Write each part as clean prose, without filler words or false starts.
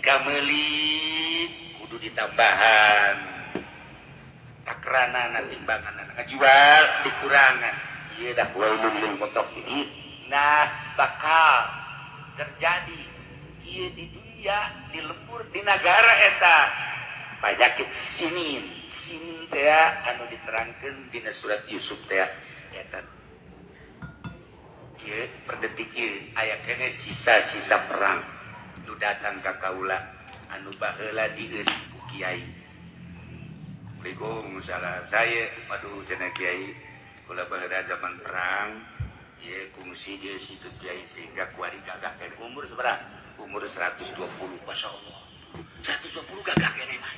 Ketika meuli kudu ditambahan takrana, timbangan, ngajual dikurangan. Ieu dah wailul lil mutaffifin. Nah, bakal terjadi ieu di dunia, di lembur, di negara eta penyakit sinin. Sinin teh anu diterangkeun dina surat Yusuf teh eta. Ieu per detik ieu aya keneh sisa-sisa perang nu datang ka kaula anu baheula dieusi ku kiai. Waalaikumsalam. Saya, waduh, cenah kiai, kula baheula zaman perang ieu kungsi dieusi ku kiai sehingga kuari gagah keneh. Umur sabaraha? Umur 120. Masya Allah, 120 gagah keneh mah.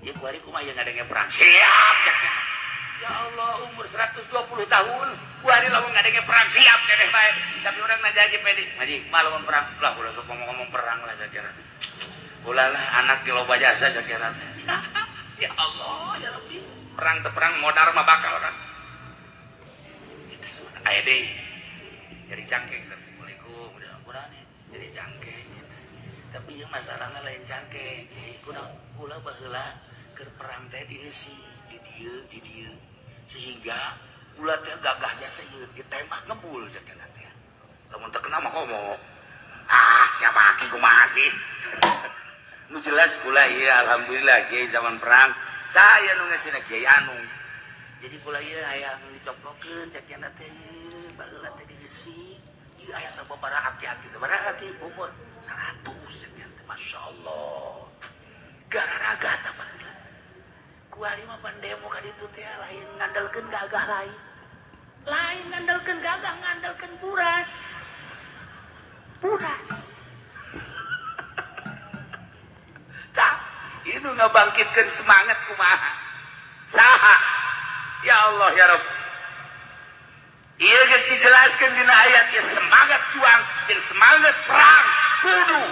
Ieu kuari kumaha ieu ngadenge perang siap. Ya Allah, umur 120 tahun kuari lamun ngadenge perang siap keneh bae. Tapi urang nanya aja pede ngaji mah lamun perang lah, ulah sok ngomong-ngomong perang lah. Saya kira ulah lah, anak di loba jasa. Saya kira ya Allah ya Rabbi, perang teu perang modar mah bakal kan itu. Aya deui jadi cangkeng. Assalamualaikum, udah kurang nih jadi cangkeng gitu. Tapi yang masalahnya lain cangkeng, kuda kula baheula keur perang teh dieusi di dieu di dieu sehingga kula teh gagah jasa ieu ditembak ngebul cenah teh. Lamun teu kena mah komo ah siapa aki kumaha sih. Nu jelas kula ieu alhamdulillah kiai zaman perang saya nu ngasihna kiai anu jadi kula ieu hayang dicoplokeun cek teh baheula teh dieusi ieu aya sababaraha aki-aki. Sabaraha aki? Umur 100 cek teh. Masya Allah, garaga tah baheula. Kuari mah pan demo ka ditu teh lain ngandalkeun gagah, lain lain ngandalkeun gagah, ngandalkeun buras buras. Tah, itu ngabangkitkeun semangat kumaha saha? Ya Allah ya Rabb, ieu geus dijelaskeun dina ayat ya, semangat juang jeung semangat perang kudu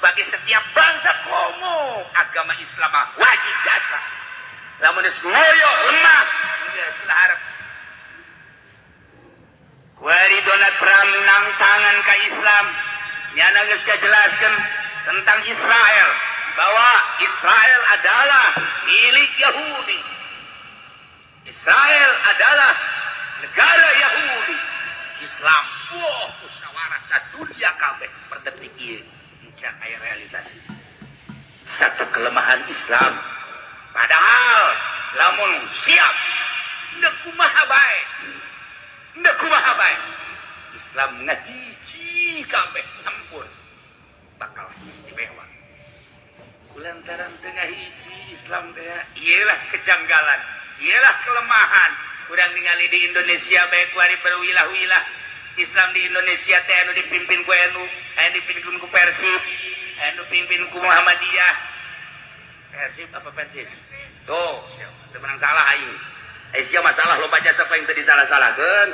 bagi setiap bangsa. Komo agama Islam mah wajib jasa. Lamun geus ngoyo lemah geus lah harap. Kuari Donald Trump nang tangan ka Islam, nyana geus kajelaskeun tentang Israel bahwa Israel adalah milik Yahudi, Israel adalah negara Yahudi. Islam wah musyawarah sadunia kabeh. Per detik ieu encan aya realisasi. Satu kelemahan Islam, padahal lamun siap ndek kumaha bae, ndek kumaha bae Islam ngahiji kabeh ampun bakal istimewa. Kulantaran tengah hiji Islam teh iyalah kejanggalan, iyalah kelemahan. Kurang ningali di Indonesia baik kuari berwilah-wilah Islam di Indonesia teh, anu dipimpin ku NU, anu dipimpin ku Persib, anu dipimpin ku Muhammadiyah. Persib apa Persis tuh siapa teu menang salah aing. Eh, sia masalah loba jasa paling teu disalah-salahkeun.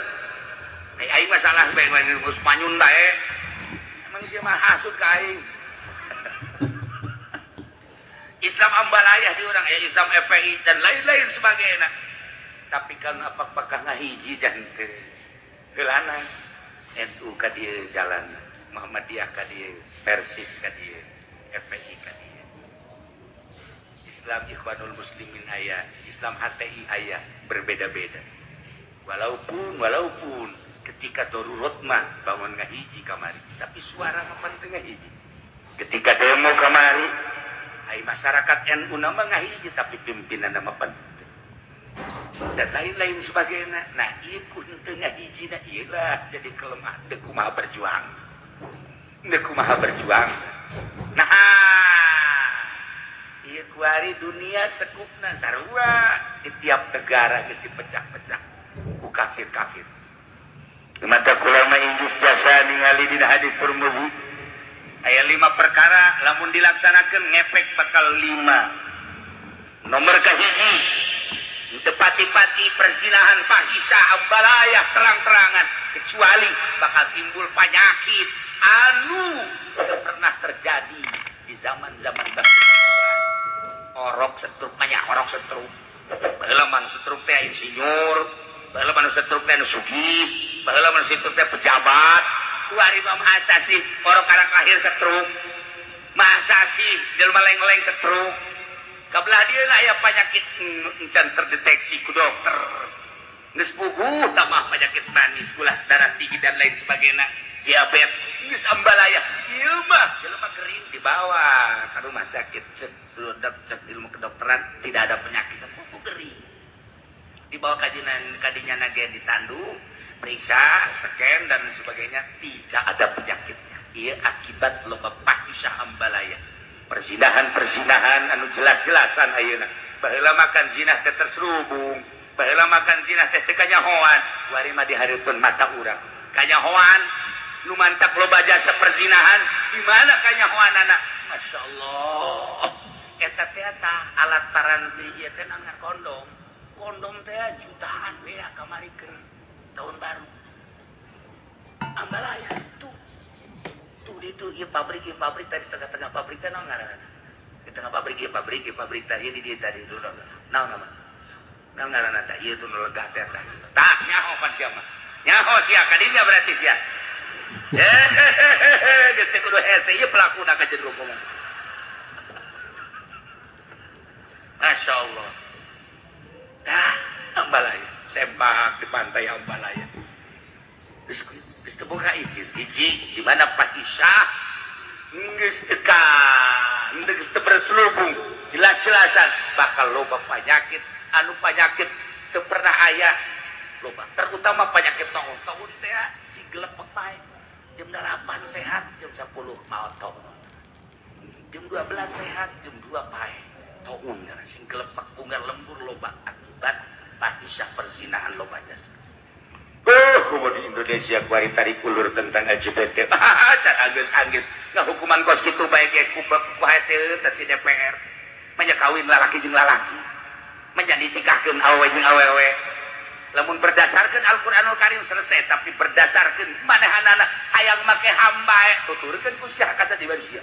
Eh, aing mah salah bae geus manyun bae. Emang sia mah hasud ka aing. Islam ambalayah di orang ya, Islam FPI dan lain-lain sebagainya. Tapi kan apakah ngahiji dan teu heulana NU ka dieu jalan, Muhammadiyah ka dieu, Persis ka dieu, FPI ka dieu, Islam Ikhwanul Muslimin aya, Islam HTI aya, berbeda-beda. Walaupun walaupun ketika darurat mah bangun ngahiji kamari, tapi suara mah penting ngahiji. Ketika demo kamari ai masyarakat NU nama ngahiji, tapi pimpinan nama penting dan lain-lain sebagainya. Nah, ieu teu ngahiji na ieu jadi kelemahan. Deuk kumaha berjuang, deuk kumaha berjuang? Nah, ieu kuari dunia sekupna sarua di tiap negara geus dipecah-pecah ku kafir-kafir. Mata kula mah Inggris jasa ningali dina hadis Tirmidzi aya lima perkara lamun dilaksanakan ngepek bakal lima. Nomor kahiji, teu pati-pati perzinahan, fahisah, ambalayah terang-terangan, kecuali bakal timbul penyakit anu teu pernah terjadi di zaman-zaman baheula. Orok setruk mah, orok setruk baheula mah setruk teh insinyur, baheula mah setruk teh anu sugih, baheula mah setruk teh pejabat. Kuari mah masa sih orok karak lahir setruk mah. Sasih jelema leng-leng stroke, kabelah dia aya penyakit encan terdeteksi ku dokter, geus puguh tambah penyakit manis, gula darah tinggi, dan lain sebagainya, diabetes, geus ambalaya. Ieu mah jelema kering, dibawa ke rumah sakit, cek dok, cek ilmu kedokteran tidak ada penyakit, puguh kering. Dibawa kajian kadinya nage, ditandu, periksa, scan, dan sebagainya, tidak ada penyakitnya. Iya, akibat loba fahisyah, ambalaya, perzinahan perzinahan anu jelas-jelasan ayeuna. Baheula makan zina teh terselubung, baheula makan zina teh teu kanyahoan, wari mah dihareupeun mata urang kanyahoan. Nu mantak loba jasa perzinahan di mana kanyahoanana? Masya Allah, eta teh alat paranti ieu teh naon, kondom. Kondom teh jutaan bea kamari keur tahun baru. Ambalaya tuh tuh di itu ieu pabrik, ieu pabrik tadi, tengah-tengah pabrik teh naon ngaranna? Di tengah pabrik ieu, pabrik ieu, pabrik tadi di dieu tadi dulu naon nama, naon ngaranna teh ieu tuh nu lega teh? Tah, tah nyaho pan sia mah, nyaho sia kadinya berarti sia. Hehehe, geus teh kudu hese ieu pelakuna ka jero ngomong. Masya Allah. Dah, ambalaya. Sempak di pantai ambalaya. Geus geus teu boga izin. Hiji, di mana fahisyah geus teu ka, geus teu berselubung, jelas-jelasan bakal loba penyakit anu penyakit teu pernah aya loba, terutama penyakit taun. Taun teh si gelepek bae. Jam 8 sehat, jam 10 maot taun. Jam 12 sehat, jam 2 paeh. Taun sing gelepek, unggal lembur loba akibat fahisyah perzinahan loba jasa. Oh, di Indonesia kuari tarik ulur tentang LGBT. Can anggeus-anggeus ngahukuman kos kitu bae ge ku ku hasil si DPR. Manya kawin lalaki jeung lalaki. Manya ditikahkeun awewe jeung awewe. Lamun berdasarkan Al-Qur'anul Karim selesai, tapi berdasarkan manehanana hayang make hamba, tuturkeun ku sia kata di sia.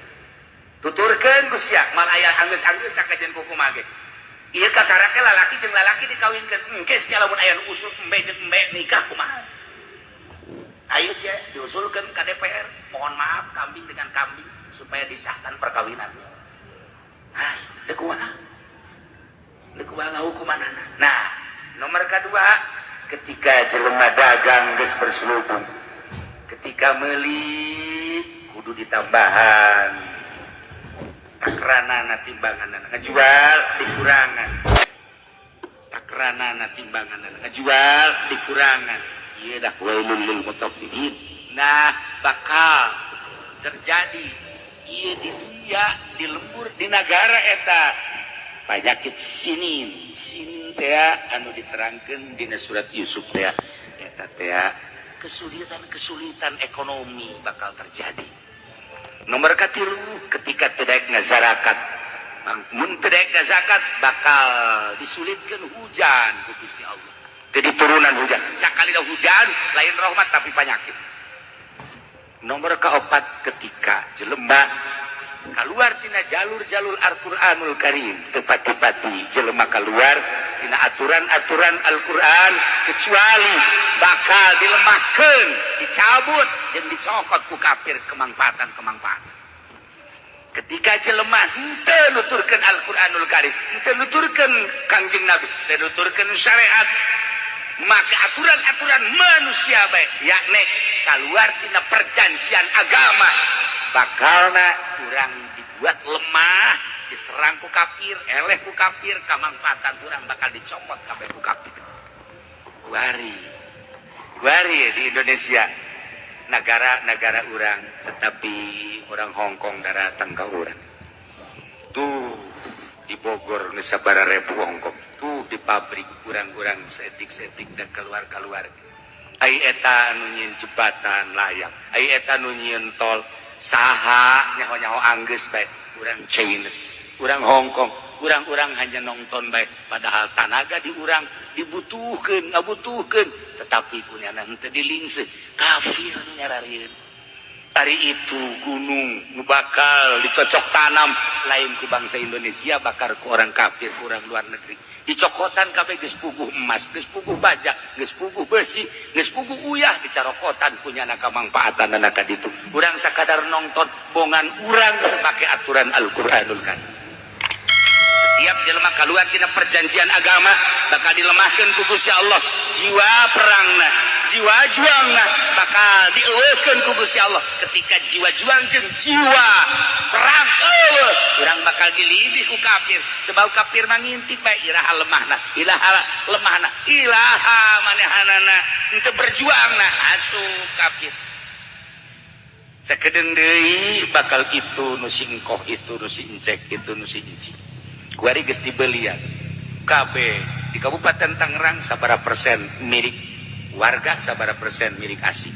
Tuturkeun ku sia mal aya anggeus-anggeus sakajeun kumaha ge. Ieu kakarake lalaki jeung lalaki dikawinkeun. Engke sia lamun aya nu usul embe jeung embe nikah kumaha? Ayo sia diusulkan ke DPR, mohon maaf, kambing dengan kambing supaya disahkan perkawinannya. Nah, dek kumaha? Dek kumaha hukumanana? Nah, nomor kedua, ketika jelema dagang geus berselubung, ketika meuli kudu ditambahan takranana, timbanganana, ngajual dikurangan takranana, timbanganana, ngajual dikurangan. Iya dah, wailul lil mutaffifin. Nah, bakal terjadi iya di dunia, di lembur, di negara eta penyakit sinin. Sinin teh anu diterangkan dina surat Yusuf teh, eta teh kesulitan-kesulitan ekonomi bakal terjadi. Nomor katilu, ketika tidak ngazarakat, mun tidak ngazakat bakal disulitkan hujan ku Gusti Allah, jadi turunan hujan. Sekali dah hujan lain rahmat tapi penyakit. Nomor keempat, ketika jelema keluar tina jalur-jalur Al-Qur'anul Karim, tepati-pati jelema keluar tina aturan-aturan Al-Qur'an, kecuali bakal dilemahkan, dicabut dan dicokot ku kafir kemangfaatan kemangfaatan. Ketika jelema henteu nuturkeun Al-Qur'anul Karim, henteu nuturkeun Kangjeng Nabi, henteu nuturkeun syariat, maka aturan-aturan manusia baik, yakni keluar tina perjanjian agama, bakalna kurang dibuat lemah, diserang ku kafir, eleh ku kafir, kamangfaatan kurang bakal dicopot kabeh ku kafir. Kuari kuari di Indonesia negara-negara orang, tetapi orang Hongkong datang ke orang tuh di Bogor sabaraha ribu Hongkong tuh di pabrik kurang-kurang setik-setik dan keluar-keluar. Ai eta anu nyieun jembatan layang, ai eta anu nyieun tol saha? Nyaho-nyaho anggeus bae, urang Chinese, urang Hongkong. Urang-urang hanya nonton bae, padahal tanaga di urang dibutuhkan, ngabutuhkeun, tetapi punya nanti dilingse kafir nyararieun. Hari itu gunung nu bakal dicocok tanam Lain ku bangsa Indonesia, bakal ku orang kafir, ku orang luar negeri. Dicokotan kabeh, geus puguh emas, geus puguh baja, geus puguh besi, geus puguh uyah, dicarokotan punya kamangfaatan anak ditu. Urang sakadar nonton, bongan urang teu make aturan Al-Qur'anul Karim. Setiap jelema keluar tina perjanjian agama bakal dilemahkan ku Gusti Allah jiwa perangna, jiwa juangna bakal dieuweuhkeun ku Gusti Allah. Ketika jiwa juang jeung jiwa perang euweuh, urang bakal dilidih ku kafir, sebab kafir mah ngintip bae iraha lemahna, iraha lemahna, iraha manehanana henteu berjuangna, asup kafir. Sakedeung deui bakal itu nu si engkoh, itu nu si encek, itu nu si enci. Kuari geus dibelian KB di Kabupaten Tangerang sabara persen milik warga, sabara persen milik asing?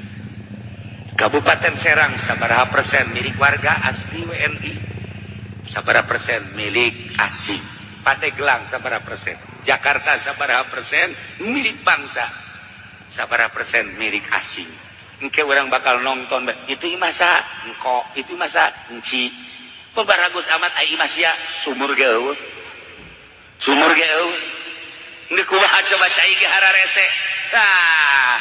Kabupaten Serang sabaraha persen milik warga asli WNI, sabara persen milik asing? Pandeglang sabara persen? Jakarta sabaraha persen milik bangsa, sabaraha persen milik asing? Engke orang bakal nonton itu masa engko, itu masa enci, pebaragus amat ai masya sumur ge euweuh, sumur ge euweuh. Ini kumaha coba cai ge hararese. Tah,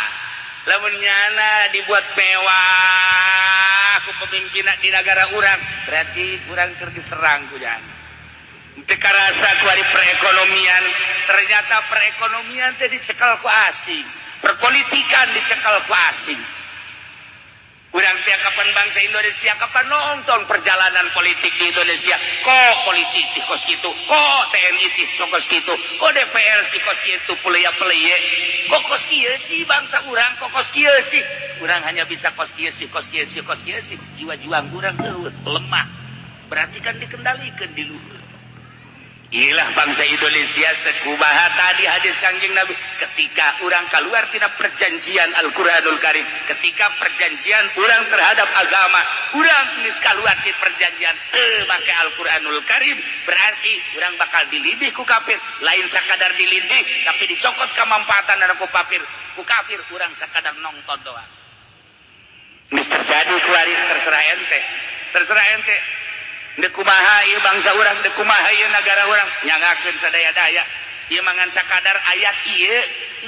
lamun nyana dibuat mewah ku pemimpin di negara urang, berarti urang keur diserang ku jana. Teu karasa ku ari perekonomian, ternyata perekonomian teh dicekal ku asing, perpolitikan dicekal ku asing. Urang teh kapan bangsa Indonesia kapan nonton perjalanan politik di Indonesia? Kok polisi sih kos gitu, kok TNI sih kos gitu, kok DPR sih kos gitu, pelaya pelaya, kok kos kieu sih bangsa urang, kok kos kieu sih? Urang hanya bisa kos kieu sih, kos kieu sih, kos kieu sih. Jiwa juang urang euweuh, lemah, berarti kan dikendalikan di luhur. Ilah bangsa Indonesia sekubaha tadi hadis Kangjeng Nabi, ketika orang keluar tidak perjanjian Al-Quranul Karim, ketika perjanjian orang terhadap agama, orang geus keluar di perjanjian teu make Al-Quranul Karim, berarti orang bakal dilidih ku kafir. Lain sakadar dilidih, tapi dicokot kemanfaatan ku kafir, ku kafir. Urang sakadar nonton doang. Geus terjadi kuari, terserah ente, terserah ente. Dek kumaha ieu bangsa urang, dek kumaha ieu nagara urang, nyangakeun sadaya-daya. Ieu mangan sakadar ayat ieu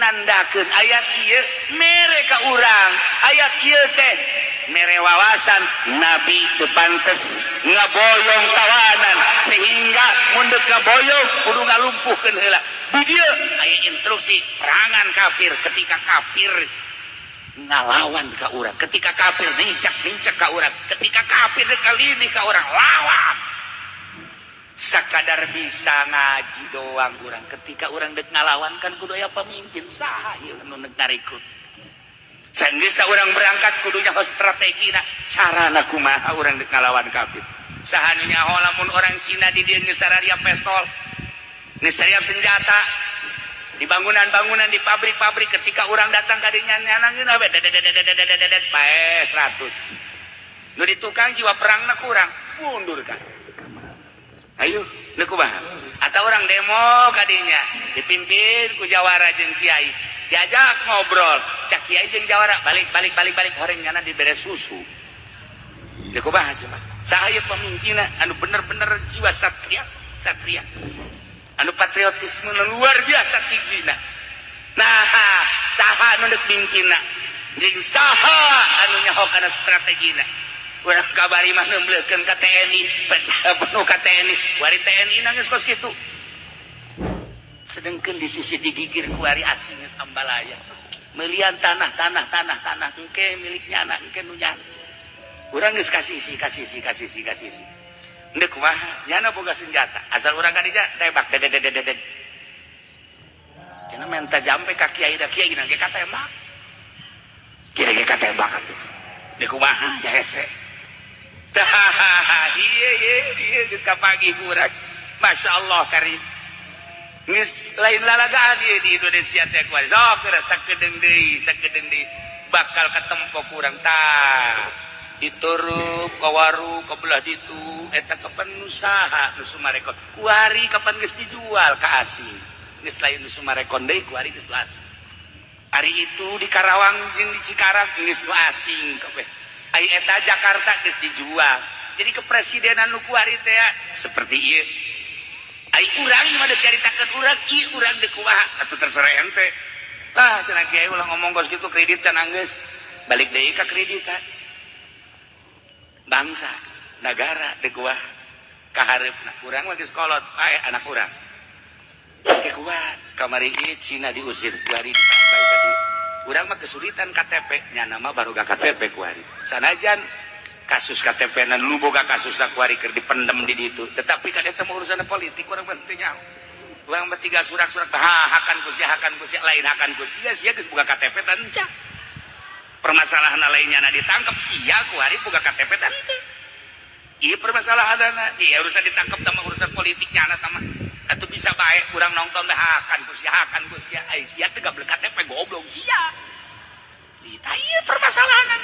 nandakeun, ayat ieu mere ka urang, ayat ieu teh mere wawasan Nabi teu pantes ngaboyong tawanan, sehingga mun deuk ngaboyong kudu ngalumpuhkeun heula. Di dieu aya instruksi perangan kafir. Ketika kafir ngalawan ka urang, ketika kafir nincak nincak ka urang, ketika kafir kali ini ka urang, lawan. Sakadar bisa ngaji doang urang, ketika urang dek ngalawan kan kudu aya pemimpin. Saha ieu nu nek ngarikut? Sanggeus urang berangkat kudunya strategi na, carana kumaha urang dek ngalawan kafir? Saha nu nyaho lamun orang Cina di dieu geus sararia pistol, geus sariap senjata di bangunan-bangunan, di pabrik-pabrik, ketika orang datang kadinya nyanangin we dedet bae 100 nu di tukang jiwa perangna kurang, mundur kan. Ayo nu kumaha? Atau orang demo kadinya dipimpin ku jawara jeung kiai, diajak ngobrol, cak kiai jeung jawara, "Balik, balik, balik, balik." Horeng nyana dibere susu. Deuk kumaha coba? Saha pemimpinna anu bener-bener jiwa satria, satria anu patriotisme nu luar biasa tinggi? Nah, nah, saha anu deuk mimpinna jeung saha anu nyaho kana strategina? Urang kabari mah nembleukeun ka TNI, percaya penuh ka TNI. Wari TNI nangis kos kitu, sedangkan di sisi digigir kuari asing geus ambalaya melian tanah, tanah, tanah, tanah engke miliknya anak engke nu nyana. Urang geus kasih si kasih si kasih si kasih si. Ndek kumaha nyana boga senjata, asal urang ka dinya tembak dedet dedet dedet. Cenah menta jampe ka kiai, da kiai ge katembak, kiai ge katembak atuh. Ndek kumaha ya hese. Tah, iya iya iya, geus kapagi urang. Masya Allah karim. Geus lain lalagaan ieu di Indonesia teh kuari. Sok sakedeung deui, sakedeung deui bakal ketempo kurang. Tah, diturup kawaru ke belah ditu eta kapan usaha nu Summarecon kuari, kapan geus dijual ka asing, geus lain nu Summarecon deui kuari, geus asing. Ari itu di Karawang jeung di Cikarang geus nu asing kabeh. Ari eta Jakarta geus dijual. Jadi kepresidenan nu kuari teh seperti ieu. Ai urang mah deuk caritakeun urang, ieu urang deuk kumaha atuh, terserah ente. Ah, cenah kiai ulah ngomong kos kitu, kredit can anggeus. Balik deui ka kreditan. Bangsa, negara deuk kumaha kahareupna. Urang mah geus kolot, pae anak urang. Ke kuat kamari ieu Cina diusir, kuari ditambai tadi. Urang mah kesulitan KTP, nya nama baru gak KTP kuari. Sanajan kasus KTP nan lu boga kasus kuari keur dipendem di ditu, tetapi kan eta mah urusan politik, urang mah teu nyaho. Urang mah tiga surak-surak, ha, hakan ku sia, hakan ku sia, lain hakan ku sia, sia geus boga KTP tan permasalahan lainnya na ditangkap sia kuari boga KTP tan teu. Iya, permasalahan, iya, urusan ditangkap sama urusan politiknya anak sama atau bisa baik kurang nonton hakan ku sia, hakan ku sia, ai sia teu gableg KTP, goblok sia. Dita ieu permasalahan,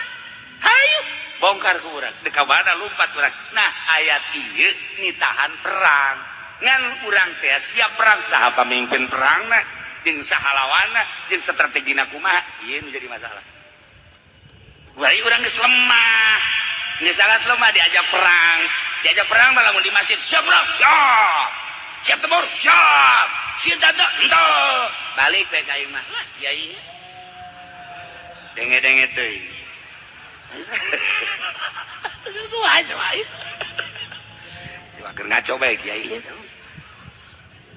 hayu bongkar ku urang deka mana lompat urang. Nah, ayat ieu nitahan perang, ngan urang teh siap perang, saha pamimpin perangna jeung saha lawanna jeung strategina kumaha, ieu nu jadi masalah. Wah, urang geus lemah, geus sangat lemah diajak perang. Diajak perang malah mun di masjid, siap perang, siap, siap tempur, siap, siap tante ente balik teh ka aing mah lah kiai denge-denge teuing. Itu aja wae si keur ngaco bae kiai,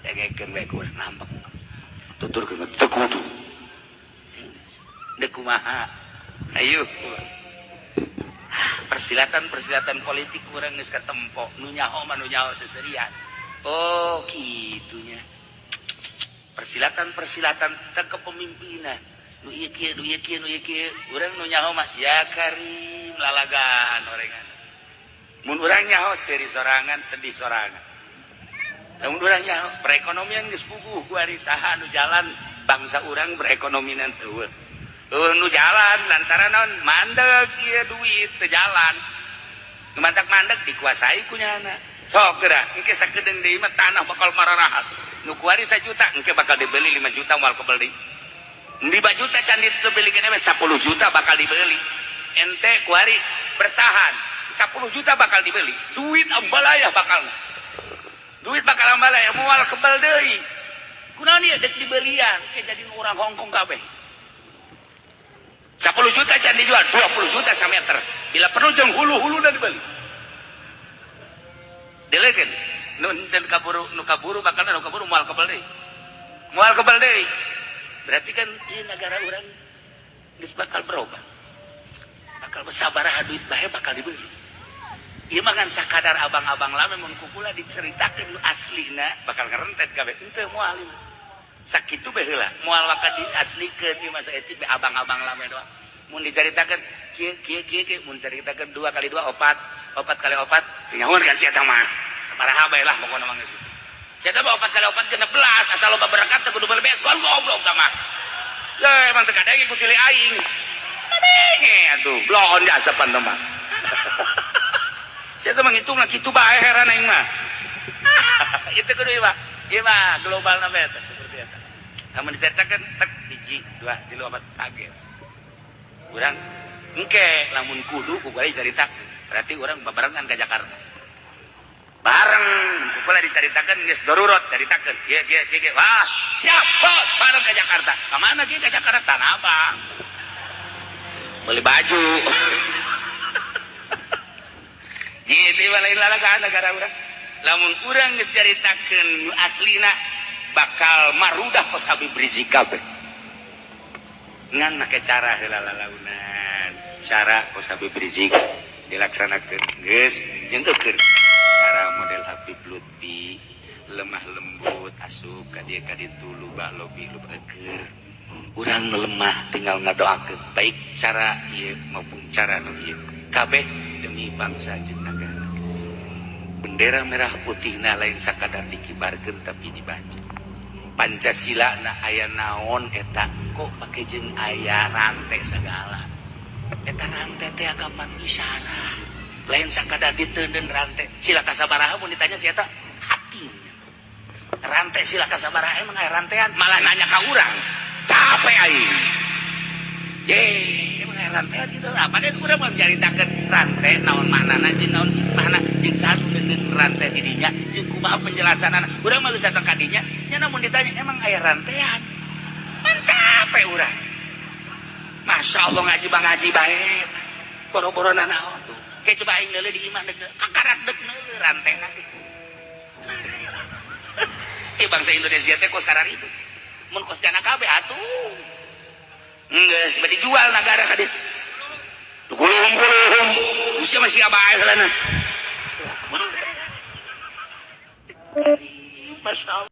dengekeun bae ku urang nampak tuturkeun teu kudu deuk kumaha. Ayo, persilatan-persilatan politik urang geus katempo, nu nyaho mah nu nyaho seserian. Oh, kitunya persilatan-persilatan tentang kepemimpinan nu ieu kieu, nu ieu kieu, nu ieu kieu. Urang nu nyaho mah ya karim lalagan orengan. Mun urang nyaho, seuri sorangan, sedih sorangan. Lamun urang nyaho perekonomian geus puguh kuari, saha nu jalan bangsa urang perekonomian? Eueuh, eueuh nu jalan lantaran naon? Mandek ieu duit teu jalan. Nu mantak mandek dikuasai ku nyana. Sok geura engke sakedeung deui mah tanah bakal mararahat. Nu kuari 1 juta engke bakal dibeli 5 juta, moal kebeli. 5 juta can dibeli kene 10 juta bakal dibeli. Ente kuari bertahan, 10 juta bakal dibeli. Duit ambalaya, bakal duit bakal ambalaya, moal kebal deui. Kunaon ieu dek dibelian ke jadi orang Hongkong kabeh. 10 juta can dijual 20 juta sameter, bila perlu jeung hulu-hulu dan dibeli. Delekeun nu can kaburu, nu kaburu bakal, nu kaburu moal kebal deui, moal kebal deui. Berarti kan ieu negara urang geus bakal berubah, bakal sabaraha duit bae bakal dibeli. Ieu mah kan sakadar abang-abang lame. Mun kukula diceritakeun nu aslina bakal ngerentet kabeh. Henteu, moal ieu mah sakitu bae heula, moal bakal diaslikeun. Ieu mah saeutik bae, abang-abang lame doang. Mun dicaritakeun kieu kieu kieu kieu, mun caritakeun 2 kali 2 4, 4 kali 4 nyahoan kan sia mah sabaraha bae lah. Pokona mah geus kitu. Sia mah 4 kali 4 16, asal loba berkat teu kudu beres, goblok mah. Ya emang teu kadenge ku silih aing. Kadenge atuh, bloon jasa pan mah. Sia teh menghitung lah kitu bae, heran aing mah. Itu kudu ieu mah. Ieu mah global na eta seperti eta. Lamun diceritakeun tek hiji, dua, tilu, opat, kaget. Urang engke lamun kudu ku bari caritakeun. Berarti urang babarengan ke Jakarta. Bareng ku kula dicaritakeun geus darurat caritakeun. Kieu kieu kieu kieu. Wah, siap, bos, bareng ke Jakarta. Ka mana kieu ke Jakarta? Tanah Abang. Beli baju. Jadi lain lalagaan negara urang. Lamun urang geus caritakeun nu aslina bakal marudah kos Habib Rizik kabeh. Ngan make cara heula lalaunan. Cara kos Habib Rizik dilaksanakeun geus jeung eukeun. Cara model Habib Lutfi lemah lembut, asup ka dieu ka ditu, loba lobi, loba eukeun. Urang nu lemah tinggal ngadoakeun, baik cara ieu maupun cara nu ieu. Kabeh demi bangsa jeung negara. Bendera merah putihna lain sakadar dikibarkeun, tapi dibaca. Pancasila na aya naon eta, kok pake jeung aya rantai segala. Eta rantai teh kapan isana? Lain sakadar diteunden rantai. Sila kasabaraha mun ditanya si eta hati. Rantai sila kasabaraha, emang aya rantean, malah nanya ka urang. Capek aing. Ye, emang Rantai gitu apa deh, urang mau nyaritakeun rantai naon maknana jeung naon makna jeung saha nu rantai di dinya jeung kumaha penjelasanana. Urang mah geus datang ka dinya nya, namun ditanya, "Emang aya rantean?" Pan capek urang. Masya Allah, ngaji bang, ngaji bae boro-boro nanaon tuh. Kayak coba aing leuleuh di imah, dek kakarak dek neuleuh rantai nanti. Eh, bangsa Indonesia teh kos karar itu mun kos jana kabeh atuh geus bade dijual negara ka dieu. Kulum kulum sia masih bae heulana. Masya Allah.